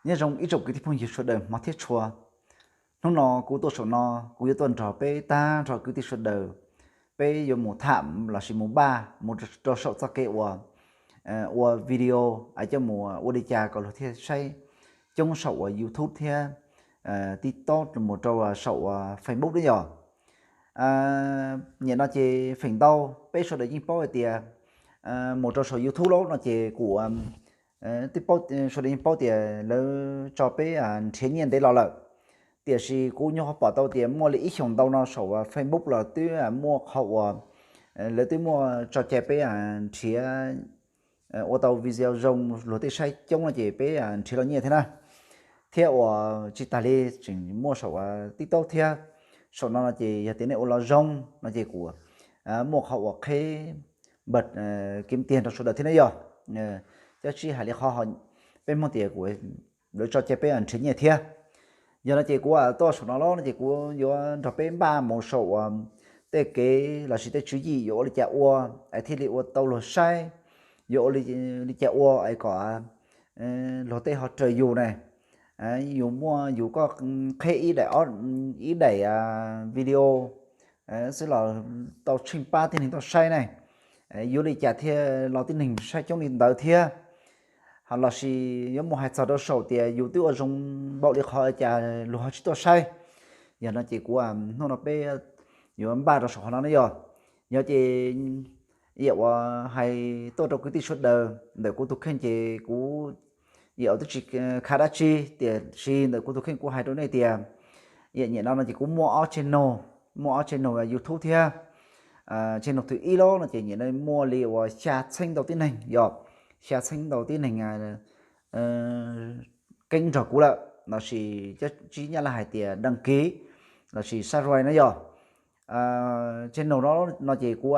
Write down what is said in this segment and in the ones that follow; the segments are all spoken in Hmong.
Nyob zoo ib tsoom kwv tij phooj ywg sawv daws hmov thiab tshua. Hnub no kuv tuaj saum no, kuv yuav tuaj nrog peb tag nrho kwv tij sawv daws, peb yuav mus tham lossis mus npaj mus rau saum txoj kev uas ua video es coj mus ua li cas kom luag thiaj saib coob saum uas YouTube thiab TikTok mus rau saum uas Facebook na yog. Nim no ces feem ntau peb sawv daws yeej paub hais tias mus rau saum YouTube lawm no ces kuv twb paub, sawv daws yeej paub tias lawv tso peb nrhiav nyiaj ntev los lawm. Tiam sis kuv nyuam qhuav pom tau tias muaj li ib xyoos ntau no saum Facebook los twb muaj qhov uas lawv twb muaj tso cai peb nrhiav, ua tau video zoo luag tej saib coob no ces peb nrhiav los nyiaj thiab na. Thiab uas tsis tas li tseem muaj saum TikTok thiab. Saum no no ces yog tias nej ua los zoo no ces kuv muaj qhov uas qheb npawb kiv tiag rau sawv daws thiab na yog. Cov tsis hais li qhov peb Hmoob tias kuv lawv tso cai peb nrhiav nyiaj thiab. Yog no ces kuv tuaj saum no los no ces kuv yuav nrog peb npaj mus saum uas tej kev lossis tej tswv yim yuav ua li cas ua es thiaj li ua tau luag saib, yuav ua li cas ua es kom luag tej ho raws yus ne. Yus muaj yus koj qheb ib daim, ib daim video xwb los tau tsheej pab tib neeg tuaj saib ne. Yuav li cas thiaj los tib neeg saib coob li ntawd thiab? Lossis yuav mus hais txog rau saum tias yus twb ua zoo npaum li qhov cas luag ho tsis tuaj saib? Yog no ces kuv hnub no peb yuav npaj rau saum qhov no ne yog. Yog ces yam uas hais tuaj rau kwv tij sawv daws ntawm kuv tus kheej ces kuv yam twb tsis khav dab tsi, tiam sis ntawm kuv tus kheej kuv hais rau nej tias yam nim no no ces kuv muaj ob channel, muaj ob channel YouTube thiab. Channel thib ib los no ces nim no muaj li uas xya txheeb ntau tib neeg yog, xya txheeb ntau tib neeg keeb nrog kuv lawm lossis cov tsis nyab laj hais tias đăng ký lossis subscribe na yog. Channel no no ces kuv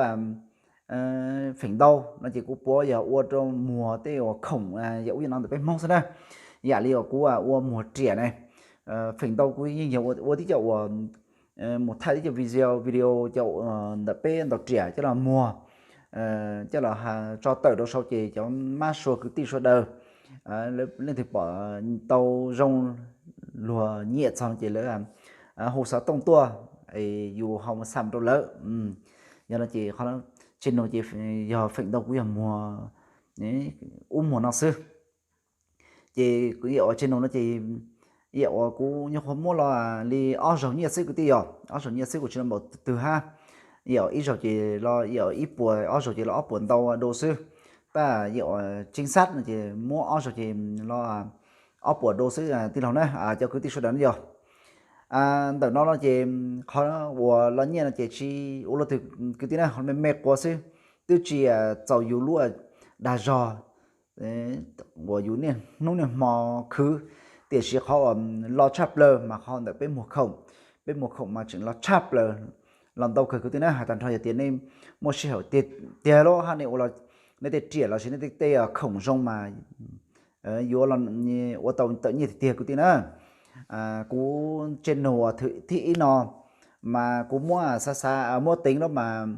feem ntau no ces kuv puav yog ua rau muag tej uas khoom yam ub yam no ntawm peb Hmoob xwb na. Yam li uas kuv ua muag riam ne, feem ntau kuv yeej yog ua tib co uas mus thaij tib co video, video cov ntawm peb ntaus riam coj los muag, coj los tso tawm rau saum ces cov mab sua kwv tij sawv daws leej twg pom tau zoo luag nyiam txog no ces lawv hu xov tooj tuaj, yus ho mus xam rau lawv. Yog no ces qhov channel ces yog feem ntau kuv yog muag ub muag no xwb. Ces yam uas channel no ces yam uas kuv nyuam qhuav muab los li ob zaug nyiaj xwb kwv tij yog, ob zaug nyiaj xwb kuv tsis los npaum twg hab. Yam ib zaug ces los yam ib puas, ob zaug ces los ob puas ntau du xwb. Tab yam uas chính xác no ces muab ob zaug ces los ob puas du xwb tij laug na, cov kwv tij sawv daws na yog. Ntawm no no ces qhov uas los nyiaj no ces tsis ua luaj twg kwv tij na, me me quas xwb, twb tsis txaus yus lub dag zog uas yus niaj hnub niaj hmo khwv. Tiam sis qhov uas los tshaj plaws mas qhov ntawm peb muag khoom, peb muag khoom mas tseem los tshaj plaws, los ntau kawg kwv tij na. Hais tag nrho yog tias nej muaj sij hawm tiag tiag los hab nej ua, nej tej riam lossis nej tej tej khoom zoo mas yuav ua tau tawm nyiaj tiag tiag kwv tij na. Kuv channel thib ib no mas kuv muab xav xav muab teev los mas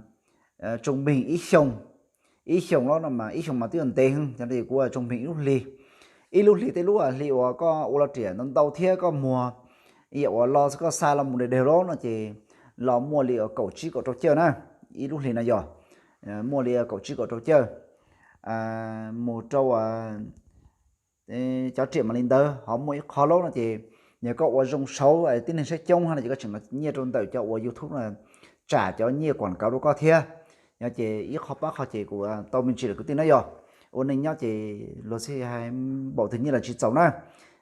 trung bình ib xyoo, ib xyoo los no mas ib xyoo mas twb yog ntev heev, yog li kuv trung bình ib lub hli, ib lub hli tej lub hli uas koj ua los riam ntau ntau thiab koj muag yam uas los koj xa los mus deg deg los no ces los muaj li kaum tsib kaum rau cawj na. Ib lub hli no yog muaj li kaum tsib kaum rau cawj mus rau cov riam mas li ntawd. Ho muaj ib qho los no ces yog koj ua zoo saud tib neeg saib coob hab no ces koj tseem los nyiaj rau ntawm cov uas YouTube no tsam cov nyiaj quảng cáo rau koj thiab. Yog ces ib qho pab qho ces kuv tau me ntsis lawm kwv tij na yog. Ua neej nyob ces luag xij hais npaum twg nyiaj los tsis txaus na,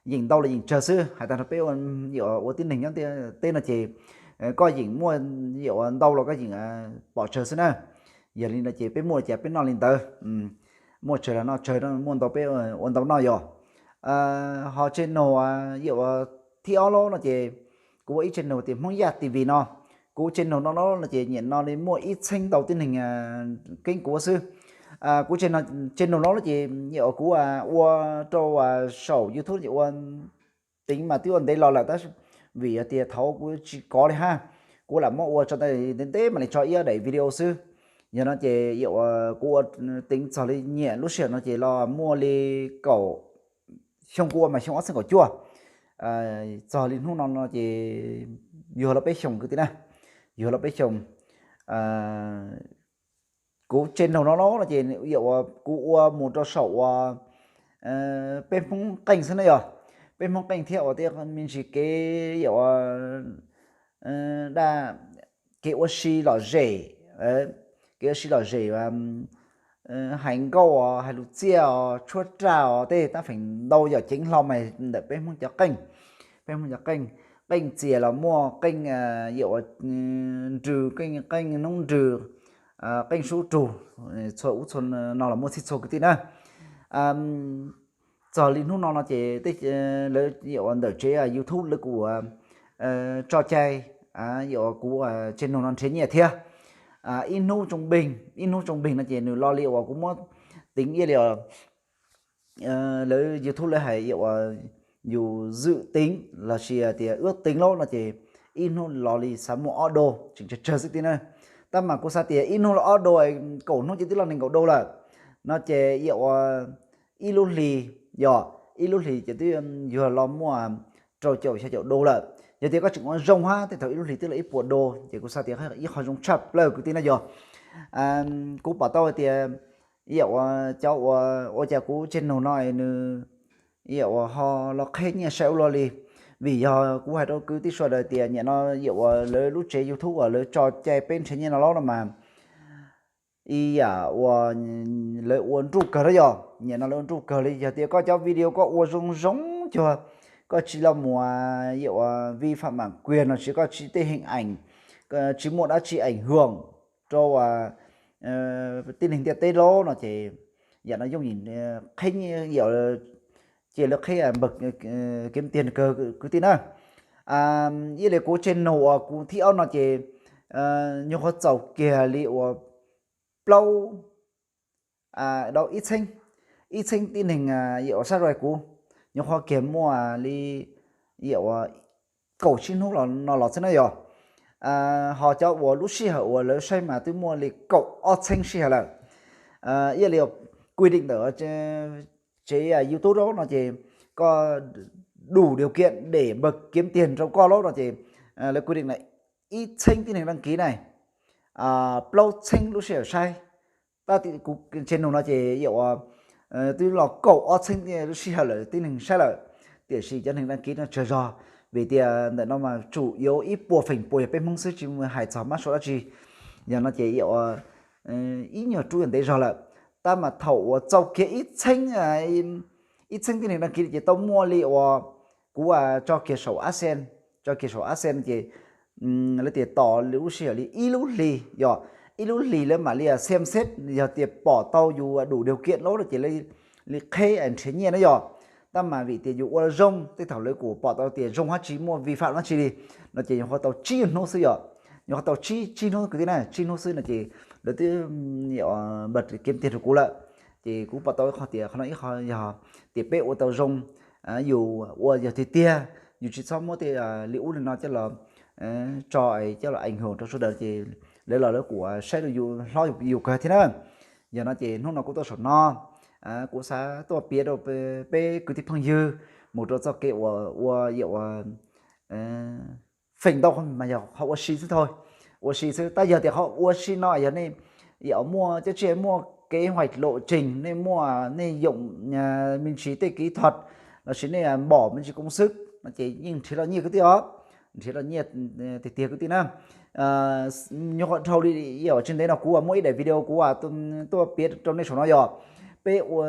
yeem ntau los yeem tsawg xwb. Hais tag nrho peb ua tib neeg nyob teb no ces koj yeem muaj yam uas ntau los koj yeem pom tsawg xwb na. Yog li no ces peb muaj li cas peb noj li ntawd, muaj tsawg los noj tsawg, muaj ntau peb ua ntau noj yog. Ho channel yam uas thib ob los no ces kuv ua ib channel tias Hmoob Yaj T V no. Kuv channel no no no ces nim no li muaj ib txheeb ntau tib neeg keeb kuv xwb. Kuv channel no no ces yam uas kuv ua rau saum YouTube ces ua teev mas twb ua ntev los lawm tab sis vim yog tias thaum kuv tsis kov li hab, kuv lam muab ua tso ntev ntev mam li tso ib ob daim video xwb. Yog no ces yam uas kuv ua teev txog li nyiam lub sij hawm no ces los muaj li kaum Xyoo kuv ua mas xyoo ob txhiab kaum cuaj, txog li hnub no no ces yuav los peb xyoos kwv tij na, yuav los peb xyoos. Kuv channel no no no ces yam uas kuv ua mus rau saum uas peb Hmoob qeej xwb na yog, peb Hmoob qeej thiab ua tej me ntsis kev yam uas daj, kev ua si lom zem, kev ua si lom zem, hais nkauj os, hais lus txiaj os, tshuab raj os, tej tab feem ntau yam ceev hlo mas ntawm peb Hmoob cov qeej, peb Hmoob cov qeej, qeej txias los muaj, qeej yam uas nrws, qeej, qeej noob nrws, qeej sub rug, txhua ub txhua no los muaj txhij txhua kwv tij na. Txog li hnub no no ces tej lawv yam uas ntawm tsev YouTube lawv kuj tso cai yam uas kuv channel no nrhiav nyiaj thiab. Ib hnub tsoo npeeg, ib hnub tsoo npeeg no ces nws lo li uas kuv muab teev ib li lawv YouTube lawv hais yam uas yus zwm teev lossis tias ub teev lawm no ces ib hnub lo li xav muaj ob do tseem tsawg tsawg xwb tij na. Tab mas kuv xav tias ib hnub los ob do, kaum hnub ces twb los nees nkaum do lawm no ces yam uas ib lub hlis, yog ib lub hlis ces twb yuav los muaj rau caum xya caum do lawm. Yog tias koj tseem ua zoo hab tej thaum ib lub hlis twb los ib puas do ces kuv xav tias ib qho zoo tshaj plaws kwv tij na yog. Kuv pom tau hais tias yam uas cov uas ua cas kuv channel no nws yam uas ho los qheb nyiaj sai ua luaj li. Vim yog kuv hais rau kwv tij sawv daws tias nim no yam uas lawv lub tsev YouTube uas lawv tso cai peb nrhiav nyiaj no los no mas ib yam uas lawv ua nruj kawg na yog, nim no lawv ua nruj kawg li. Yog tias koj cov video koj ua zoo zoo cuag, koj tsis los muas yam uas vi phạm bản quyền no, tsis koj tsis tej hình ảnh, tsis muaj dab tsi ảnh hưởng rau tib neeg ntiaj teb lawm no ces yam no yooj yim qheb, ces lawv qheb npawg kiếm tiền kawg kwv tij na. Ib li kuv channel uas kuv thib ob no ces nyuag qhuav txaus kiag li uas plaub, dau ib txheeb, ib txheeb tib neeg yam uas subscribe kuv, nyuag qhuav kiag muaj li yam uas kaum tsib hnub no los xwb na yog. Ho cov uas lub sij hawm uas lawv saib mas twb muaj li kaum ob txheeb sij hawm lawm. Ib li quy định ntawm tsev YouTube no ces koj đủ điều kiện để npawg kiếm tiền rau koj lawm no ces lawv quy định na ib txheeb tib neeg đăng ký na, plaub txheeb lub sij hawm saib. Tab sis kuv channel no ces yam uas twb los kaum ob txheeb lub sij hawm lawm tib neeg saib lawm, tiam sis cov neeg đăng ký no tsawg zog, vim tias ntawm no mas chủ yếu ib puas feem pua yog peb Hmoob xwb tsis hais txog mab sua dab tsi. Yog no ces yam uas ib nyuag rub yog ntev zog lawm. Tab mas thaum uas txaus kiag ib txheeb, ib txheeb tib neeg đăng ký ces tau muaj li uas kuv tso kiag saum AdSense, tso kiag saum AdSense ces lawv tias tos lub sij hawm li ib lub hlis, yog ib lub hlis lawv mam li xem xét, yog tias pom tau yus đủ điều kiện lawm ces li qheb nrhiav nyiaj na yog. Tab mas vim tias yus ua zoo tej thaum lawv kuj pom tau tias zoo hab tsis muaj vi phạm dab tsi li no ces nyuag qhuav tau tsib hnub xwb yog, nyuag qhuav tau tsib, tsib hnub kwv tij na, tsib hnub xwb no ces lawv twb npawg kiếm tiền rau kuv lawm. Ces kuv pom tau ib qho tias qhov no ib qho yog tias peb ua tau zoo, yus ua yog tiag tiag, yus tsis txhob muab tej li ub li no coj los tso coj los ảnh hưởng rau sawv daws ces lawv los lawv kuj saib rau yus, hlob yus kawg thiab na. Yog no ces hnub no kuv tuaj saum no, kuv xav tuaj piav rau peb kwv tij phooj ywg mus rau txoj kev uas ua yam uas feem ntau mas yog qhov ua si xwb thaum, ua si xwb. Tab yog tias qhov ua si no yog nej yam muaj cov tsiaj muaj kev hoạch lộ trình, nej muaj nej yoom me ntsis tej kỹ thuật lossis nej npom me ntsis công sức no ces yeej nrhiav los nyiaj kwv tij os, nrhiav los nyiaj tiag tiag kwv tij na. Nyuag qhuav dhau li yam tsis ntev no kuv muaj ib daim video kuv tuaj piav rau nej saum no yog peb ua,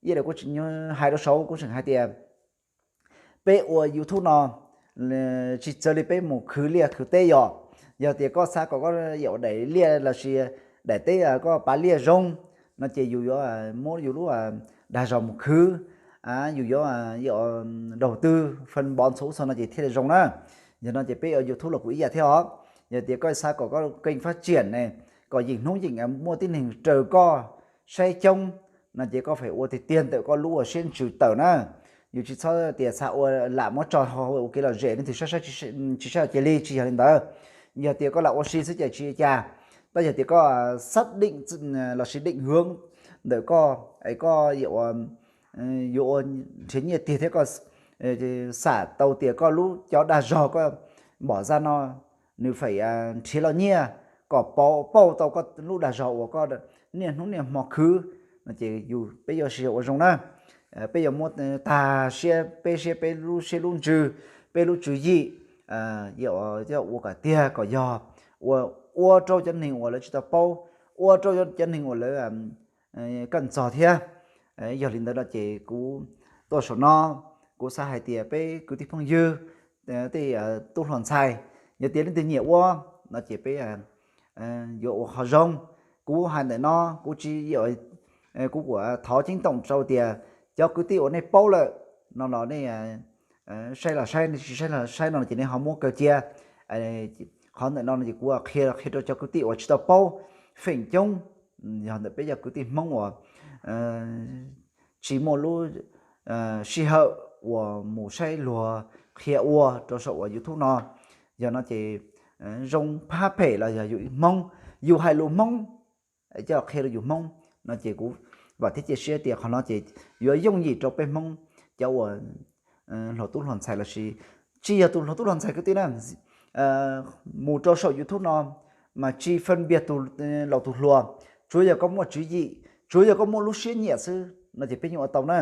ib daim kuv tseem hais rau saud kuv tseem hais tias peb ua YouTube no tsis txawv li peb mus khwv liaj khwv teb yog. Yog tias koj xav kom koj yam daim liaj lossis daim teb koj pav liaj zoo no ces yus yuav muab yus lub dag zog mus khwv, yus yuav yam đầu tư phân bón txhua ub txhua no ces thiaj li zoo na. Yog no ces peb ua YouTube los kuj ib yam thiab os. Yog tias koj xav kom koj kênh phát triển ne, kom yeem hnub yeem muaj tib neeg raws koj saib coob no ces koj feem ua tiag tiag ntawm koj lub uas siab ntsws tawm na. Yus tsis txhob tias xav ua lam muab tso ua kev lom zem, leej twg saib saib tsis saib ces li tsis yog li ntawd. Yog tias koj lam ua si xwb ces tsis ua cas, tab yog tias koj xác định lossis định hướng ntawm koj es koj yam uas yuav ua nrhiav nyiaj tiag thiab koj xam tau tias koj lub cov dag zog koj npom zaj no nws feem nrhiav los nyiaj kom pauj tau koj lub dag zog uas koj niaj hnub niaj hmo khwv no ces yus peb yuav sib ua zoo na. Peb yuav muab tag siab peb siab peb lub siab lub ntsws, peb lub tswv yim, yog ua kom tiag kom yog, ua, ua rau cov neeg uas lawv tsis tau paub, ua rau cov neeg uas lawv kaj ntxog thiab. Yog li ntawd no ces kuv tuaj saum no, kuv xav hais tias peb kwv tij phooj ywg, tej tub hluas ntxhais, yog tias leej twg nyiam ua no ces peb yuav ua qhov zoo. Kuv hais ntawm no kuv tsis, kuv kuj thov ceeb toom rau tias cov kwv tij uas nej paub lawm no los nej saib los saib, nej tsis saib los saib no ces nej ho muab kaw cia. Qhov ntawm no no ces kuv qhia qhia rau cov kwv tij uas tsis tau paub, feem coob yog ntawm peb cov kwv tij Hmoob uas tsis muaj lub sij hawm uas mus saib luag qhia ua rau saum uas YouTube no. Yog no ces zoo phab phem los yog yus Hmoob, yus hais lus Hmoob coj qhia rau yus Hmoob no ces kuv vam thiab cia siab tias qhov no ces yuav yooj yim rau peb Hmoob cov uas hluas tub hluas ntxhais lossis tsis yog tus hluas tub hluas ntxhais kwv tij na, mus rau saum YouTube no mas tsis phân biệt tus laus tus hluas, tsuav yog koj muaj tswv yim, tsuav yog koj muaj lub siab nyiam xwb no ces peb yeej ua tau na.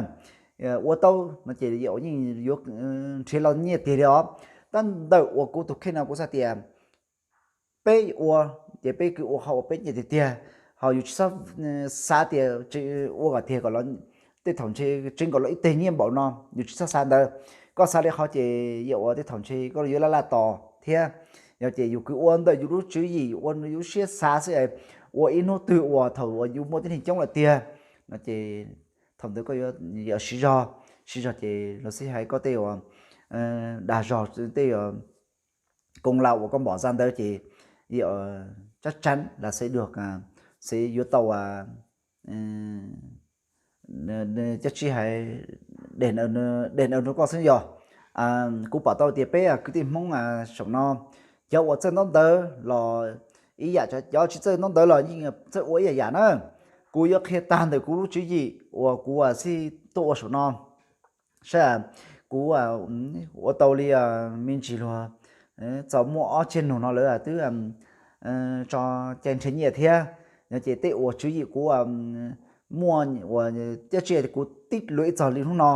Ua tau no ces yeej yuav nrhiav los nyiaj tiag li os. Tab ntawm uas kuv tus kheej no kuv xav tias peb ua ces peb kwv ua qhov uas peb nyiam tiag tiag, ho yus tsis txhob xav tias ua kom tiag kom tej thaum ntshe tseev kom los ib teg nyiaj npaum no, yus tsis txhob xav ntawd. Koj xav li qhov ces yog ua tej thaum ntshe koj yuav laj laj tos thiab. Yog ces yus kwv ua ntawm yus lub tswv yim, ua yus lub siab xav xwb, ua ib hnub twg uas thaum uas yus muaj tib neeg coob lawm tiag no ces thaum ntawd koj yuav siv zog, siv zog ces los xij hais koj tej uas dag zog tej uas koob las uas koj npom zaj ntawd ces yog tsab tsav las xev duag, xev yuav tau cab tsib hais, dej nws rau koj xwb yog. Kuv pom tau tias peb kwv tij Hmoob saum no cov uas txawj ntaub ntawv los ib yam, cov tsis txawj ntaub ntawv los yeej txawj ua ib yam yam na. Kuv yuav qhia tag ntawm kuv lub tswv yim uas kuv xij tuaj ua saum no. Saib, kuv ua tau li me ntsis luag txog muaj ob txhiab nus no lawv twb tso cai nrhiav nyiaj thiab. Yog ces tej uas tswv yim kuv muaj uas cab tsib kuv tib luag ib txog li hnub no,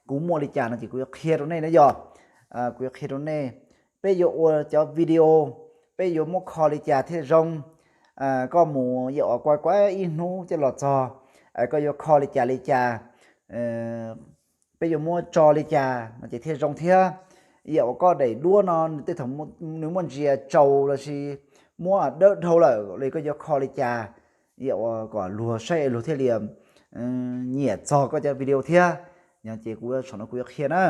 kuv muaj li cas no ces kuv yuav qhia rau nej na yog. Kuv yuav qhia rau nej, peb yuav ua cov video, peb yuav muab kho li cas thiaj zoo. Koj mus yog ua kua kuav ib hnub coj los txog, koj yuav kho li cas li cas, peb yuav muab tso li cas no ces thiaj zoo thiab. Yam uas koj daim duab no tej thaum nws muaj ntsia tsaus lossis muab dawb dhau lawm li koj yuav kho li cas, yam uas kom luag saib luag thiaj li nyiam txog koj cov video thiab. Yog ces kuv saum no kuv yuav qhia na,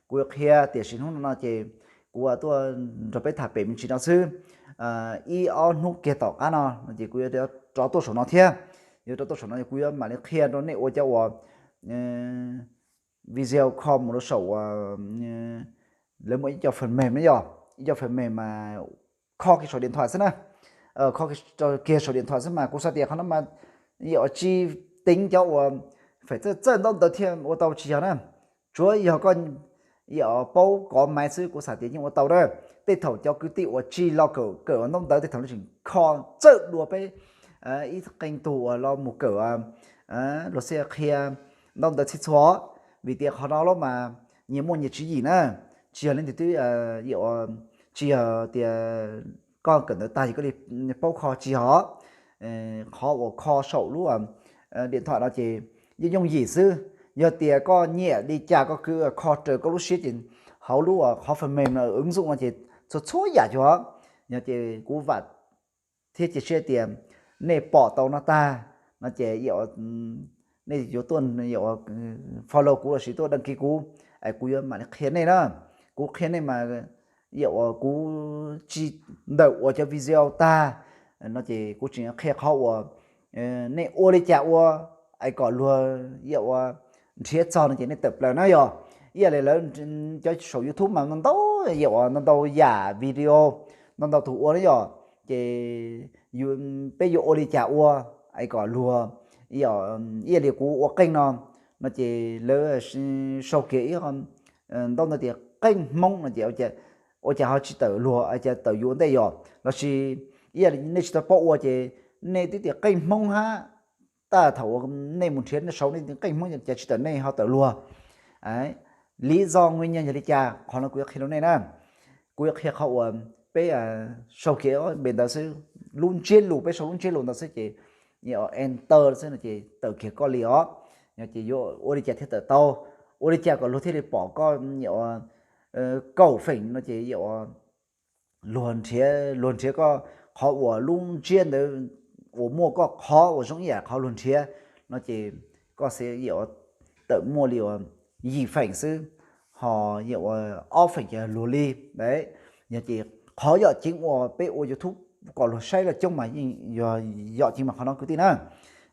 kuv yuav qhia tiam sis hnub no ces kuv tuaj nrog peb tham pem me ntsis no xwb. Ib ob hnub kiag tom qab no no ces kuv yuav rov tuaj saum no thiab. Yuav rov tuaj saum no kuv yuav mam li qhia rau nej ua cov uas video kho mus rau saum, lawv muaj ib co phần mềm na yog, ib co phần mềm mas kho kiag saum điện thoại xwb na, kho kiag saum điện thoại xwb mas kuv xav tias qhov no mas yam tsis teev cov uas feem txawj txawj ntaub ntawv thiaj ua tau tsis yog na. Tsuav yog koj yam paub kov maiv xwb kuv xav tias yeej ua tau na. Tej thaum cov kwv tij uas tsis los kawm kawm ntaub ntawv tej thaum lawv tseem kho txawj dua peb ib qee tug uas los mus kawm, luag xij qhia ntaub ntawv txhij txhua, vim tias qhov no los mas nyias muaj nyias tswv yim na. Tsis yog leej twg twb, tsis yog tias koj kawm ntawv tag ces koj li paub kho tsis yog. Qhov uas kho saum lub điện thoại no ces yeej yooj yim xwb. Yog tias koj nyiam li cas koj kwv kho raws koj lub siab ces hauv lub qhov phần mềm no ứng dụng no ces txhua txhua yam cuag. Yog ces kuv vam thiab cia siab tias nej pom tau no tag no ces nej yuav tuaj follow kuv lossis tuaj đăng ký kuv, es kuv yuav mam li qhia nej na. Kuv qhia nej mas yam uas kuv tsis ntawm ua cov video tag no ces kuv tseem qhia qhov uas nej ua li cas ua es kom luag yam uas nrhiav txog no ces nej tawm plaws na yog. Ib yam li lawv cov saum YouTube mas ntau ntau yam uas ntau ntau yam video ntau ntau tus ua na yog. Ces peb yuav ua li cas ua es kom luag, ib yam li kuv ua qeej no, no ces lawv sau kiag ib ntau ntawd tias qeej Hmoob no ces ua cas ho tsis tawm luag, cas tawm yuav ua ntej yom, lossis ib yam li nej tsis tau paub ua ces nej twb tias qeej Hmoob hab, tab thaum nej mus nrhiav nej sau nej qeej Hmoob cas tsis tawm nej ho tawm luag. Lý do nguyên nhân yog li cas, qhov no kuv yuav qhia rau nej na. Kuv yuav qhia qhov uas peb sau kiag npe ntawd xwb, lub ntsiab lus, peb sau lub ntsiab lus ntawd xwb ces enter xwb no ces tawm kiag koj li os. Ces yuav ua li cas thiaj tawm tau, ua li cas kom luag thiaj li pom koj kaum feem no ces luag nrhiav, luag nrhiav koj qhov uas lub ntsiab ntawd uas muaj koj qhov uas zoo ib yam qhov luag nrhiav no ces koj xav tawm muaj li uas yim feem xwb, ho yam uas ob feem ces luag li. Yog ces qhov yam ceev uas peb ua YouTube kom luag saib los coob mas yeej yog yam ceev mas qhov no kwv tij na.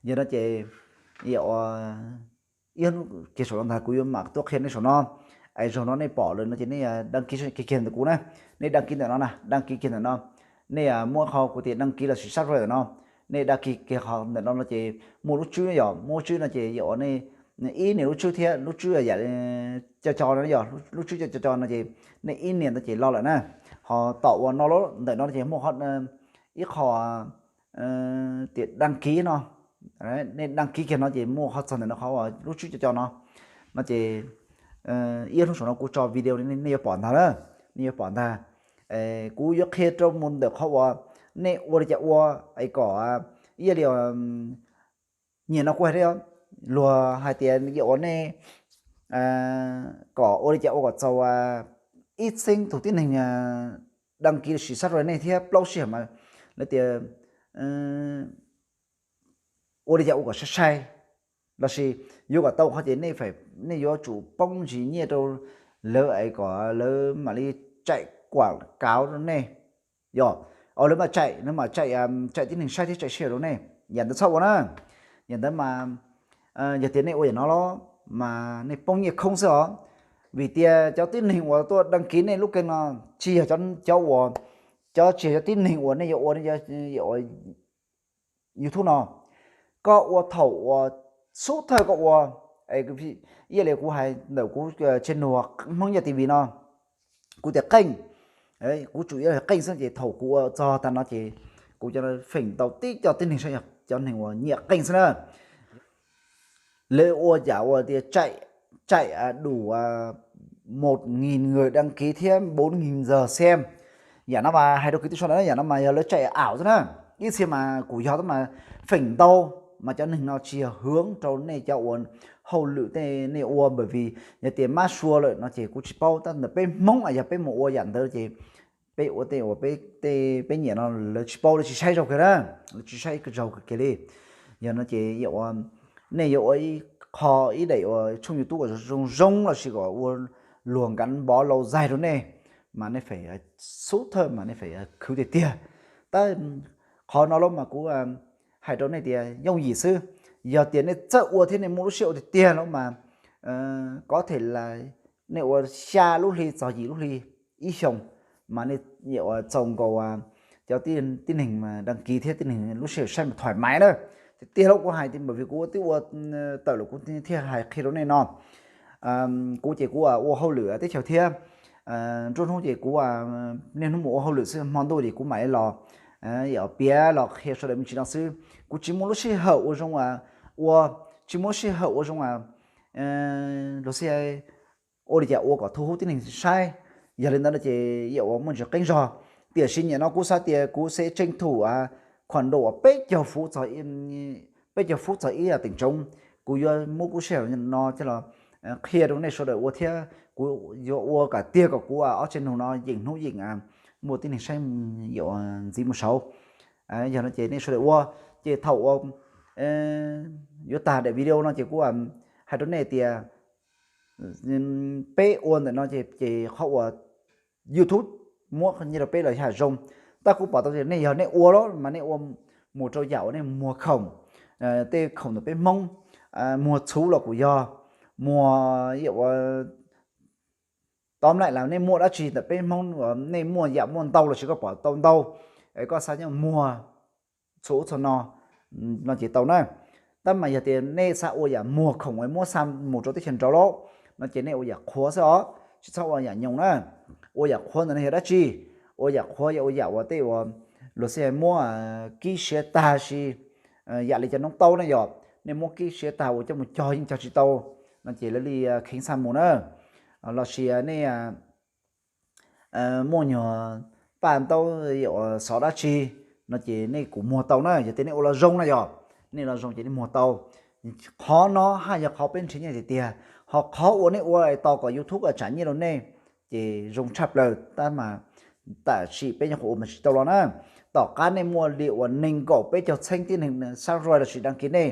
Yog no ces yam uas ib hnub kiag saum no ntag kuv yuav mam tuaj qhia nej saum no. Es zaum no nej pom lawm no ces nej đăng ký kiag ntawm kuv na, nej đăng ký ntawm no na, đăng ký kiag ntawm no. Nej muab qhov kuv tias đăng ký los sis subscribe ntawm no, nej đăng ký kiag qhov ntawm no no ces muaj lub tswb yom, muaj lub tswb no ces yog uas nej ib nias lub tswb thiab lub tswb yam co co no yog lub tswb co co no ces nej ib nias ntawd ces los lawm na. Ho tom uas no ntawm no ces muaj ib qho tias đăng ký no, nej đăng ký kiag no ces muaj qhov txog ntawm no qhov lub tswb co co no, no ces ib hnub saum no kuv tso video nej yuav pom ntag na, nej yuav pom ntag. Kuv yuav qhia rau mus ntawm qhov uas nej ua li cas ua es kom ib yam li nyiam no kuv hais, luag hais tias yog uas nej kom ua li cas ua kom txaus ib txhiab tus tib neeg đăng ký los sis subscribe nej thiab plaub sij hawm mas lawv tias ua li cas ua kom sai sai lossis yuav kom tau qhov ces nej, nej yuav tsum poob ntsis nyiaj rau lawv es kom lawv mam li tsaim quảng cáo rau nej. Yog lawv mam tsaim, lawv mam tsaim, tsaim tib neeg saib thiab tsaim share rau nej. Yam ntawd txhob ua na. Yam ntawd mas yog tias nej ua yam no los mas nej poob nyiaj khoob xwb os. Vim tias cov tib neeg uas tuaj đăng ký nej lub kênh no tsis yog cov uas, cov tsis yog cov tib neeg uas nej yuav ua, nej yuav ua YouTube no, koj ua thaum uas xub thawj koj ua, ib yam li kuv hais ntawm kuv channel Hmoob Yaj T V no, kuv tias qeej, kuv tsum ib qeej xwb ces thaum kuv ua txog tag no ces kuv cov feem ntau tib co tib neeg saib yog cov neeg uas nyiam qeej xwb na. Lawv ua yam uas tias chạy, chạy đủ một nghìn người đăng ký thiab bốn nghìn giờ xem. Yam no mas hais rau kwv tij sawv daws, yam no mas yog lawv chạy ảo xwb na. Ib txhia mas kuj yog tab mas feem ntau mas cov neeg no tsis yog hướng rau nej cov uas hauj lwm tej nej ua, bởi vì yog tias mab sua lawm no ces kuv tsis paub, tab ntawm peb Hmoob yog peb mus ua yam ntawd ces peb ua tej uas peb nyiam no lawv tsis paub, lawv tsis saib zoo kiag na, lawv tsis saib zoo kiag li. Yog no ces nej yuav ua ib qho ib daim uas tshooj YouTube uas zoo zoo lossis kom ua luag gắn bó lâu dài rau nej, mas nej feem xub thawj mas nej feem khwv tiag tiag. Tab qhov no los mas kuv hais rau nej tias yooj yim xwb. Yog tias nej txawj ua thiab nej muaj lub siab ua tiag tiag los mas có thể là nej ua xya lub hli txog yim lub hli ib xyoos mas nej txaus nkaus cov tib neeg đăng ký thiab tib neeg lub sij hawm saib mas thoải mái na. Tiag tiag los kuv hais tias bởi vì kuv twb ua tawm lawm kuv thiaj hais qhia rau nej no. Kuv ces kuv ua hauj lwm teb chaws thiab, nruab hnub ces kuv niaj hnub mus ua hauj lwm xwb, hmo ntuj ces kuv mam li los piav los qhia sawv daws me ntsis no xwb. Kuv tsis muaj lub sij hawm ua zoo ua, tsis muaj lub sij hawm ua zoo luag xij ua li cas ua kom thu hút tib neeg saib. Yog li ntawd no ces yam uas muaj ntsis qeeb zog, tiam sis nim no kuv xav tias kuv sẽ tranh thủ khoảng độ peb caug phút txog, peb caug phút txog ib tỉnh trống. Kuv yuav muab kuv sij hawm no coj los qhia rau nej sawv daws ua thiab kuv yuav ua kom tiag kom kuv ob channel no yeem hnub yeem muaj tib neeg saib ntxiv mus saud. Yog no ces nej sawv daws ua, ces thaum uas yuav tag daim video no ces kuv hais rau nej tias peb ua ntawm no ces qhov uas YouTube muab nyiaj rau peb los yog zoo, tab kuv pom tau tias nej yog nej ua los mas nej ua mus rau yam uas nej muag khoom, tej khoom ntawm peb Hmoob, muag txhuv los kuj yog, muag yam uas tóm lại là nej muaj dab tsi ntawm peb Hmoob, nej muaj yam muaj ntau lossis koj pom tau ntau, koj xav nyob muag txhua ub txhua no, no ces tau na. Tab mas yog tias nej xav ua yam muag khoom es muab xa mus rau teb chaws nraud lawm no ces nej ua yam qhuav xwb os, tsis txhob ua yam nyoos na. Ua yam qhuav ntawd yog dab tsi? Ua yam qhuav yog ua yam uas tej uas luag xij hais muab kib siav tag si, yam li cov noob taub na yog, nej muab kib siav tag ua coj mus cog yeej cog tsis tau no ces lawv li kheev xa mus na. Los sis nej muaj nyuag paj ntaub uas xov dab tsi no ces nej kuj muag tau na, yog tias nej ua los zoo na yog, nej los zoo ces nej muag tau. Qhov no haj yog qhov peb nrhiav nyiaj tiag tiag, ho qhov uas nej ua tos kom YouTube tsam nyiaj rau nej ces zoo tshaj plaws, tab mas tam sim peb nyuam qhuav ua mas tsis tau los na. Tom qab nej muaj li uas nees nkaum peb caug txheeb tib neeg subscribe los sis đăng ký nej,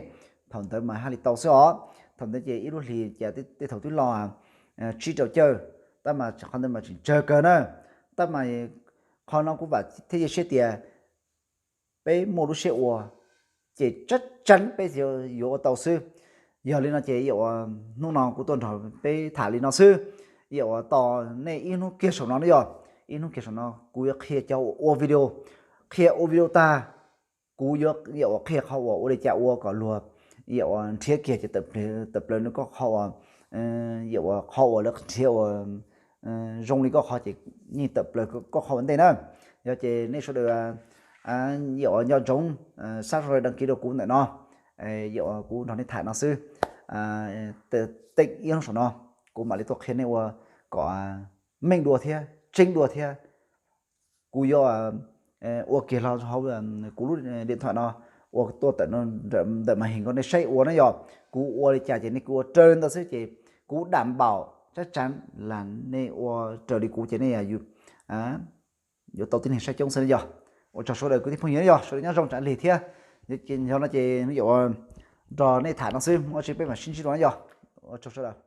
thaum ntawd mas haj li tau xwb os. Thaum ntawd ces ib lub hlis ces tej thaum twb los tsib rau caug, tab mas qhov ntawd mas tseem tsawg kawg na. Tab mas qhov no kuv vam thiab cia siab tias peb muaj lub siab ua ces tsab tseeb peb yuav ua tau xwb. Yog li no ces yam uas hnub no kuv tuaj nrog peb tham li no xwb. Yam uas tos nej ib hnub kiag saum no na yog, ib hnub kiag saum no kuv yuav qhia cov uas ua video, qhia ua video tag kuv yuav yam uas qhia qhov uas ua li cas ua kom luag yam uas nrhiav kiag ces tawm plaws nws koj qhov uas, yam uas qhov uas lawv nrhiav uas zoo li koj qhov ces yeej tawm plaws koj qhov ua ntej na. Yog ces nej sawv daws yam uas nco ntsoov subscribe đăng ký rau kuv ntawm no, yam uas kuv nrog nej tham no xwb. Tej ib hnub saum no kuv mam li tuaj qhia nej ua kom meej dua thiab tseeb dua thiab. Kuv yuav ua kiag los hauv kuv lub điện thoại no, ua tuaj tawm ntawm màn hình kom nej saib ua na yog. Kuv ua li cas ces nej kuj ua raws li ntawd xwb ces kuv đảm bảo chắc chắn là nej ua raws li kuv ces nej yuav tau tib neeg saib coob xwb na yog. Ua tsaug sawv daws kwv tij phooj ywg na yog, sawv daws nyob zoo tsam lig thiab. Yog no ces yam uas nrog nej tham no xwb, muaj dab tsi peb mam sib ntsib dua na yog. Ua tsaug sawv daws.